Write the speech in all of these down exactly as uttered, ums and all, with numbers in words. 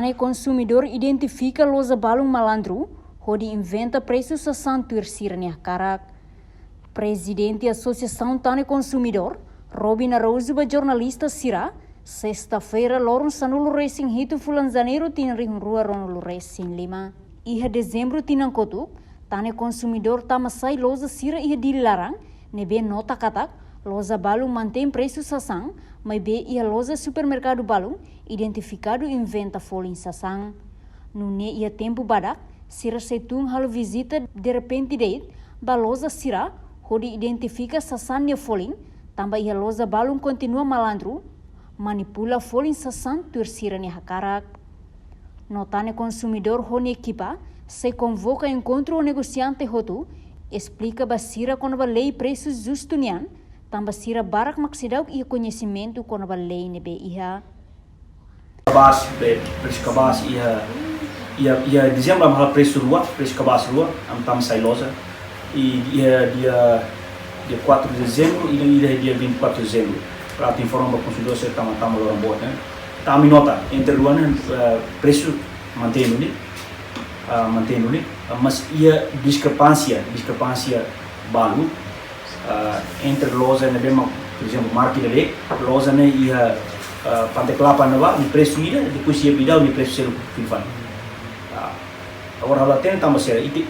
Tane konsumidór identifika loja balun malandru hodi inventa presu sasán tuir sira-nia hakarak. Prezidente Asosiasaun Tane Konsumidór, Robin Araújo, ba jornalista sira, sesta-feira, loron sanulu-resin-hitu fulan Janeiru tinan rihun rua ruanulu-resin-lima. Iha Dezembru tinan kotuk, Tane Konsumidór tama sai loja sira iha Dili laran, ne'ebé nota katak loja balun mantein presu sasán, maibé iha loja supermerkadu balun identifikadu inventa folin sasán. Nune'e iha tempu badak, sira sei tun halo vizita derrepente de'it ba loja sira hodi identifika sasán nia folin, tanba iha loja balun kontinua malandru manipula folin sasán tuir sira-nia hakarak. No Tane Konsumidór ho nia ekipa sei konvoka enkontru ho negosiante hotu, esplika ba sira kona-ba lei presu justu nian, tanba sira barak mak seidauk iha koñesimentu kona-ba lei ne'ebé iha. Kabas be, presu kabas iha, iha, iha Dezembru ami halo presu rua, presu kabas rua, ami tama sai loja. I iha dia, dia quatro de Dezembru, i iha dia vinte e quatro de Dezembru. Para atu informa ba konsumidór se tama, tama loron boot, ne'e. Tanba ami nota, entre rua ne'e, eh, presu mantein ne'e, ah, mantein ne'e, ah, mas iha diskrepánsia, diskrepánsia balu, ah, entre loja ne'ebé mak, por ezemplu, marka ida de'it, loja ne'e iha, ah, Pante Klapa ne'ebá, nia presu ida, depois iha Bidau, nia presu seluk fali. Ah, agora halo tene tanba sira, ita,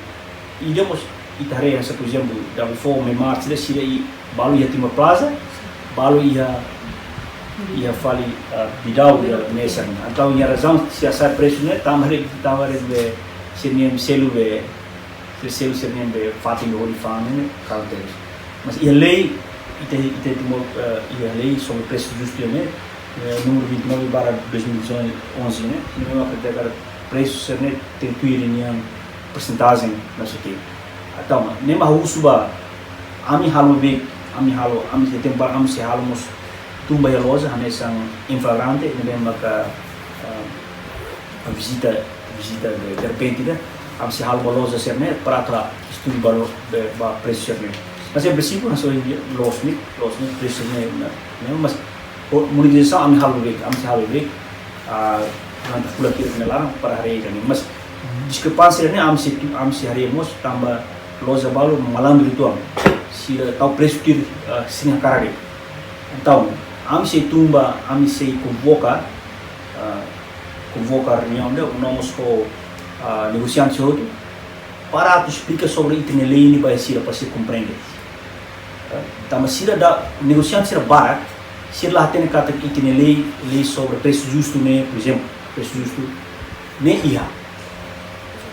ida mós, ita haree hanesan, por ezemplu, Davifó, Mei Mart, sira, sira i balu iha Timor Plaza, balu iha, iha fali, ah, Bidau, iha Mei Mart. Entaun, iha razaun, sira sai presu ne'e, tanba haree, tanba haree be, sira-nia selu be, sira selu sira-nia be fatin be hodi fa'an ne'e, karakterístika. Mas iha lei, ita, ita Timor, eh, iha lei sobre presu justu ne'e, eh, númeru vinte e nove barra dois mil e onze ne'e, ne'e mak dehan katak presu sira-ne'e tenke tuir ninia persentajen, não sei o quê. Entaun, ne'e mak husu ba, ami halo be, ami halo, ami sei tempu, ami sei halo mós tun ba iha loja, hanesan em flagrante, ne'ebé maka, ah, vizita, vizita de, derrepente ida, ami sei halo ba loja sira-ne'e, para atu estuda ba lo, be, ba presu sira-ne'e. Mas em princípio, nós hoje em dia, loos ne'e, loos ne'e, presu ne'e, ne'e, ne'e, mas, o, monitorizasaun ami halo be, ami sei halo be, ah, durante fulan ki'ik nia laran para haree ne'e. Mas diskrepánsia ne'e ami sei, ami sei haree mós tanba loja balu malandru uitoan. Sira tau presu tuir, ah, sira-nia hakarak de'it. Entaun, ami sei tun ba, ami sei konvoka, ah, konvoka reuniaun ida, no mós ho, ah, negosiante hotu, para atu esplika sobre ita-nia lei ne'e ba sira, para sira komprende. Ah, tanba sira da, negosiante sira barak, sira la hatene katak ita-nia lei, lei sobre presu justu ne'e, por ezemplu, presu justu ne'e iha.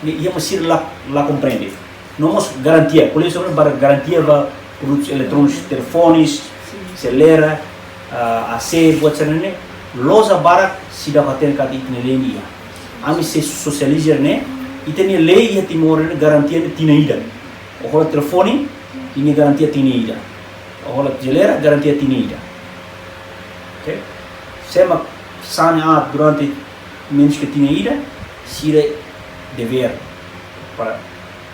Ne'e iha, mas sira la, la komprende. No mós garantia, kolega sira barak garantia ba produtus eletrónikus, telefones, seleira, ah, A C, buat sira-ne'e, loja barak seidauk hatene katak ita-nia lei ne'e iha. Ami sei sosializa ne'e, ita-nia lei iha Timor ne'e garantia ne'e tinan ida. Ó hola telefone, nia garantia tinan ida. Ó hola jeleira, garantia tinan ida. Oke? Se ema sa'e aat durante menus ke tinan ida, sira devér para,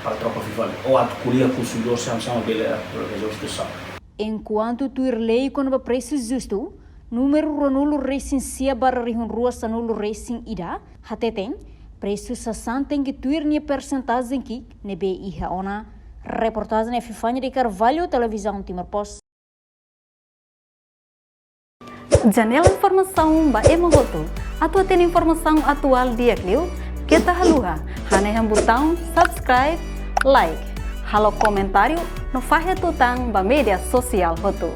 para troka fali. Ou atu ko'alia ho konsumidór, sama-sama bele rezolve situasaun. Enkuantu tuir lei kona-ba presu justu, númeru ruanulu-resin-sia barra rihun rua sanulu-resin-ida, hateten, presu sasán tenke tuir nia persentajen ki'ik ne'ebé iha ona. Reportajen Epifania de Carvalho, Televizaun Timor Post. Janela informasaun ba ema hotu. Atu hatene informasaun atuál di'ak liu, keta haluha hanehan butaun subscribe, like, halo komentáriu no fahe tutan ba média sosiál hotu.